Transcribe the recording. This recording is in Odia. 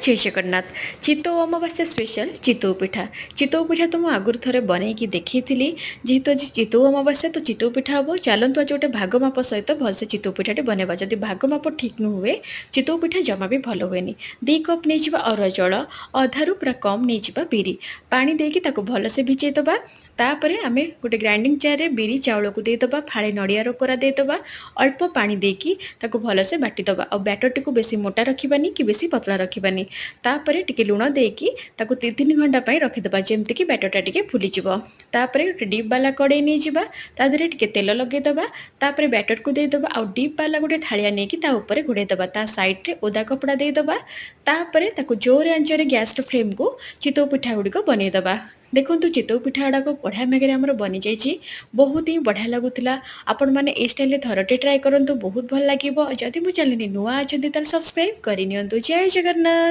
ଜୟ ଜଗନ୍ନାଥ। ଚିତଉ ଅମାବାସ୍ୟା ସ୍ପେଶାଲ ଚିତଉ ପିଠା। ଚିତଉ ପିଠା ତ ମୁଁ ଆଗରୁ ଥରେ ବନେଇକି ଦେଖେଇଥିଲି। ଯେହେତୁ ଆଜି ଚିତଉ ଅମାବାସ୍ୟା, ତ ଚିତଉ ପିଠା ହେବ। ଚାଲନ୍ତୁ, ଆଜି ଗୋଟେ ଭାଗ ମାପ ସହିତ ଭଲସେ ଚିତଉ ପିଠାଟି ବନେଇବା। ଯଦି ଭାଗ ମାପ ଠିକ୍ ନ ହୁଏ, ଚିତଉ ପିଠା ଜମା ବି ଭଲ ହୁଏନି। 2 କପ୍ ନେଇଯିବା ଅରୁଆ ଚାଉଳ, ଅଧାରୁ ପୁରା କମ୍ ନେଇଯିବା ବିରି। ପାଣି ଦେଇକି ତାକୁ ଭଲସେ ଭିଜେଇ ଦେବା। ତାପରେ ଆମେ ଗୋଟେ ଗ୍ରାଇଣ୍ଡିଙ୍ଗ ଜାର୍ରେ ବିରି ଚାଉଳକୁ ଦେଇଦେବା, ଫାଳେ ନଡ଼ିଆର କୋରା ଦେଇଦେବା, ଅଳ୍ପ ପାଣି ଦେଇକି ତାକୁ ଭଲସେ ବାଟିଦେବା। ଆଉ ବ୍ୟାଟରଟିକୁ ବେଶୀ ମୋଟା ରଖିବାନି କି ବେଶୀ ପତଳା ରଖିବାନି। ତାପରେ ଟିକେ ଲୁଣ ଦେଇକି ତାକୁ 3 ଘଣ୍ଟା ପାଇଁ ରଖିଦେବା, ଯେମିତିକି ବ୍ୟାଟରଟା ଟିକେ ଫୁଲିଯିବ। ତାପରେ ଗୋଟେ ଡିପ୍ ବାଲା କଡ଼େଇ ନେଇଯିବା, ତା ଦେହରେ ଟିକେ ତେଲ ଲଗେଇଦେବା। ତାପରେ ବ୍ୟାଟରକୁ ଦେଇଦେବା ଆଉ ଡିପ୍ ବାଲା ଗୋଟେ ଥାଳିଆ ନେଇକି ତା ଉପରେ ଘୋଡ଼େଇ ଦେବା। ତା ସାଇଡ଼୍ରେ ଓଦା କପଡ଼ା ଦେଇଦେବା। ତାପରେ ତାକୁ ଜୋରେ ଆଞ୍ଚରେ ଗ୍ୟାସ୍ର ଫ୍ଲେମ୍କୁ ଚିତଉ ପିଠା ଗୁଡ଼ିକ ବନେଇଦେବା। ଦେଖନ୍ତୁ, ଚିତଉ ପିଠା ଗୁଡ଼ାକ ବଢ଼ିଆ ବାଗରେ ଆମର ବନିଯାଇଛି। ବହୁତ ହିଁ ବଢ଼ିଆ ଲାଗୁଥିଲା। ଆପଣମାନେ ଏଇ ଷ୍ଟାଇଲରେ ଥରଟେ ଟ୍ରାଏ କରନ୍ତୁ, ବହୁତ ଭଲ ଲାଗିବ। ଯଦି ମୋ ଚ୍ୟାନେଲରେ ନୂଆ ଅଛନ୍ତି, ତାହେଲେ ସବସ୍କ୍ରାଇବ୍ କରିନିଅନ୍ତୁ। ଜୟ ଜଗନ୍ନାଥ।